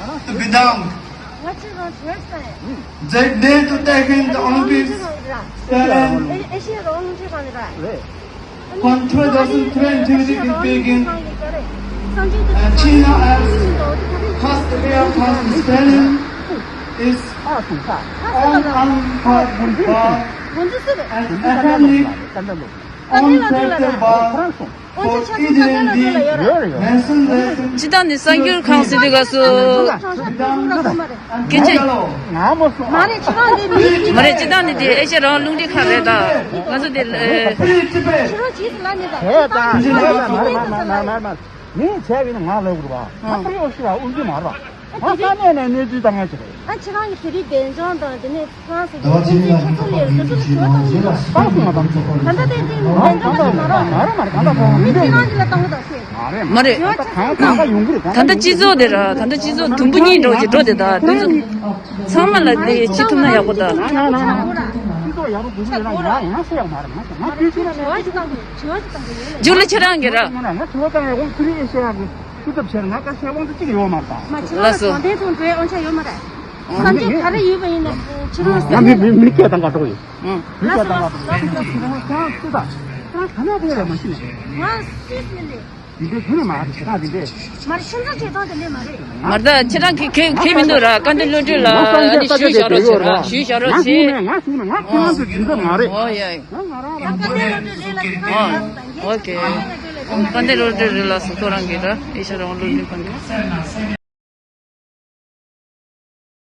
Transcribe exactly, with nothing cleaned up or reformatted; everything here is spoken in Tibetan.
to Bidang. They dare to take in the Olympic talent. From two thousand twenty in Beijing, and China as South Korea has Stalin is an unpardonable and academic unacceptable for Eden the nation. སྤྱི་བཏང་ནི་གསར་འགྱུར་ཁང་ཟེར་དུས་སྐབས་སུ། སྐད་ཆ། མ་རེད། སྤྱི་བཏང་ནི་དེ་ཨེ་ཤ་ཡ་རང་དབང་རླུང་འཕྲིན་ཁང་རེད་ད། ང་ཚོ་དེ། ཨེ། ད་ད་ད་ད། ངས་བྱས་པ་ཡིན་ན་ང་ལབ་དགོས་རེད་པ། ང་ཨ་ཕ་ཡོ་ཤི་ལ་དབུ་འཛིན་མ་རེད་པ། ང་ས་གནས་ནས་གནས་ཚུལ་བཏང་ཡ་ཅིག་རེད། ཨ་ཁྱེད་རང་གི་བོད་རིགས་བདེ་འཇགས་དང་དེ་ནས་ཧྥ་རན་སི་གི་ཁྱེད་ཚོ་ལས་དེ་ཚོ་ལ་ཞུ་བ་བཏང་གི་ཡོད། ད་ལྟ་དེ་དེ་མི་འདྲ་མ་རེད་མ་རེད་མ་རེད་མ་རེད། མི་ཁྱེད་རང་གི་ལ་བཏང་གི་ད་ཤེས། མ་རེད། ད་ད་ད་ད་ཡོང་གི་རེད། ད་ད་ད་སྤྱི་ཚོགས་དེ་ར་ད་ད་སྤྱི་ཚོགས་དུམ་བུ་གཉིས་འགྲོ་ཅིག་འགྲོ་དེ་ད་དེ་ཚོ་ཚང་མ་ལ་དེ་ཅི་ཐུབ་ན་ཡག་པོ་ད། ང་ང་ང་ང་སྤྱི་ཚོགས་ཡག་པོ་དགོས་ཀྱི་ཡོད་ན་ང་ཡང་ང་ཤེས་ཡག་མ་རེད། ང་ང་དུས་ཚོད་ལ་ནས། རྒྱུགས་ལ་ཁྱེད་རང་གི་ར། ང་ང་དུས་ཚོད་ལ་ཡག་པོ་ཁུ་རི་ཨེ་ཤེས་ཡག་གི་སྐུ་ཚབ་བྱས་ན་ང་དཀའ་ཤག་དབང་དུ་གཅིག་ཡོད་མ་རེད་ད། མ་ཁྱེད་རང་ལ་གྲོང་སྡེ་ཚོ་འགྲོའི་དབང་ཆ་ཡོད་མ་རེད། བསམ་ཚུལ་ག་རེ་ཡོད་པ་ཡིན་ན་ཁྱེད་རང་ང་མི་མི་མི་སྐད་དང་ག་འགྲོ་ཡོད། ཨང་། མི་སྐད་དང་ག་འགྲོ་ཡོད། ཁྱེད་རང་ཁྱེད་རང་ཁྱེད་རང་ག་ནས་ཁྱེད་རང་མ་ཤེས་ནས། ང་སུས་ཟེར་ལེ། འདི་འདྲའི་དེ་ནས་མ་རེད། ཁྱེད་རང་འདི་འདྲའི། མ་རེད། ཁྱིམ་ཚང་བྱེད་སྟངས་དེ་འདྲས་མ་རེད། མ་རེད་ད། ཁྱེད་རང་གི་གལ་གལ་མི་འདུག་ར། དཀའ་འདི་བློ་གྲོས་ལ་ཨ་ནི་ཞུས་བཞག་རོགས་བྱེད་ར། ཞུས་བཞག་རོགས་བྱེད། ང་ཞུས་ན་ང་ཁྱེད་རང་ཚོ་འཛིན་ས་མ་རེད། ཨོ་ཡ། ང་ང་རང་རང་། ཨོ་ཨོ་ཀེ། དཀའ་འདི་བློ་གྲོས་རེད་ལ་སོ་ཐོ་རང་གི་ར་ཨེ་ཤ་ཡ་རང་བློ་གྲོས་གང་གི།